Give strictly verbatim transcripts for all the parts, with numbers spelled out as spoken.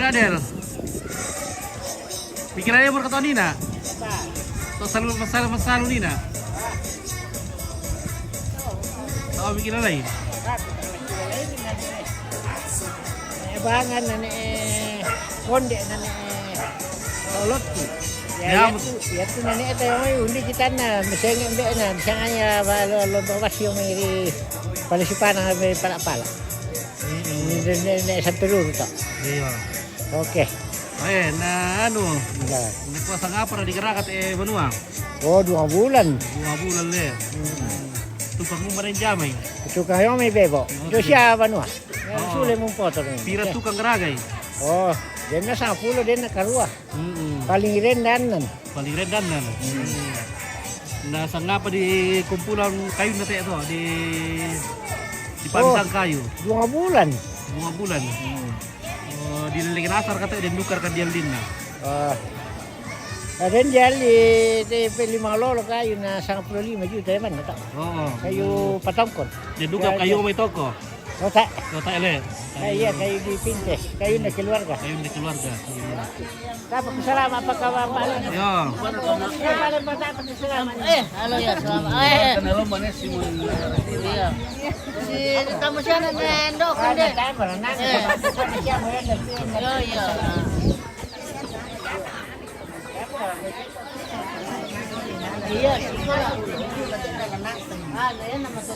Adel. Pikiran dia berkata ni nak. So selalu masalah masalah ni nak. Oh, pikiran lain. Abangan na ni, konde na ni, olot ki. Ya, ya, tu, ya tu na ni tayo may undi kita na, masenge mbe na, masenge ya, ba lo lo ba si yung may pala si pana may pala pala. Ini ni ni santulur to. Iya. Oke. Eh, na anu. Nah. Nagkuha sa nga para di karakat eh banua. Oh, dua bulan. Dua bulan le. Hmm. Tukang mo marin jamay. Tukang yo may bebo. Okay. Do siya banua. Oh. Sule mong poto rin. Pira tukang ragay. Oh, din na sa pulo din na karua. Mm-mm. Paling rendanan. Paling rendanan. Mm. Na sa nga pa di kumpulan kayo na tayo to, di di oh, kayo. Dua bulan. Dua bulan. Mm. Oh, di lagi nasar kata din dukar ka dial din na. Ah. Aden diali de pe lima lolo kayu na sanga pulo lima juta ya man na tau. Oo. Kayu patongkon. Dia duka kayu may toko. Kota. Kota ele. Kayu ya kayu di pintes. Kayu na keluarga. Kayu na keluarga. Dapat salama pa ka ba. Yo. Eh, halo ya salama. Eh. Iya. Si kamu siapa nendo kende. Eh. Yo yo.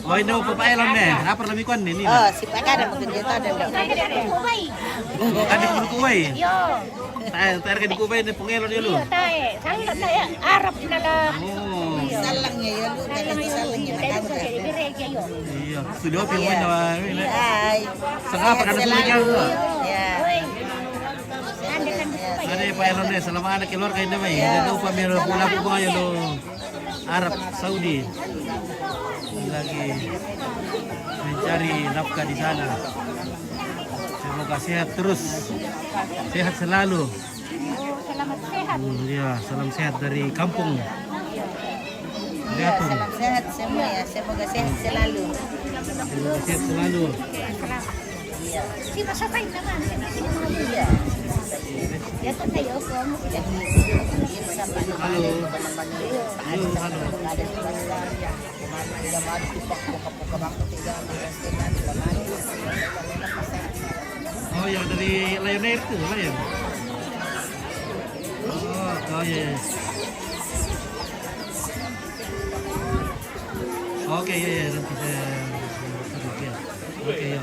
Oy, no, papaelon ne. Apa lami kuan ne ni? Oh, si pakada mo kende ta den do. Oh, kadi ko ko bay. Yo. Tay, tay kadi ko bay ne pongelo ne lo. Tay, sangga na Arab na la. Oh. Salang ya lo, kadi salang ya. Iya, sudah pi mo na. Ay. Sanga pa kada sudah. Ya. Ada pa elon ne, salama anak keluarga ini mai. Dia tahu pamir pula ko ba lo. Arab Saudi lagi mencari nafkah di sana. Semoga sehat terus, sehat selalu. Selamat sehat. Hmm, ya, salam sehat dari kampung. Ya, salam sehat semua ya, semoga sehat selalu. Semoga sehat selalu. Sino sa time naman? Yato tayo po. Halo. Halo, halo. Oh, yang dari Lion Air itu, Lion. Oh, oh ya, ya. Oke, ya, ya, nanti saya. Oke, ya.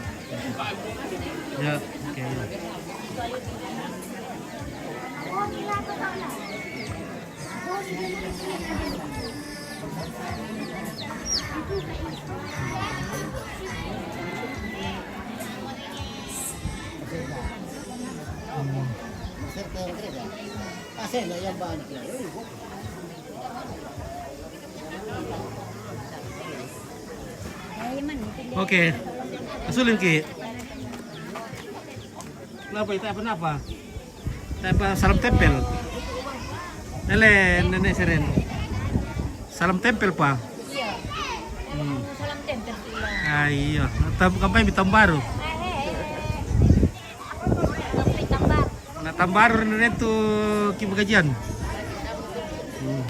Ya, oke, ya. Oke. Asulim ki. Kenapa itu apa napa? Apa salam tempel? Nele nene seren. Salam tempel pa. Iya. Hmm. Salam tempel. Ah iya. Tam kampay mi tambaru. Na tambaru na rin to kibagajian. Hmm.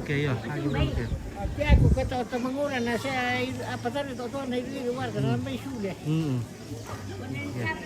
Okay, yeah. Agi mo, okay. Ati ako kata o tamangura na siya apa tadi to to na iri lugar ka na may suli. Hmm. Yeah.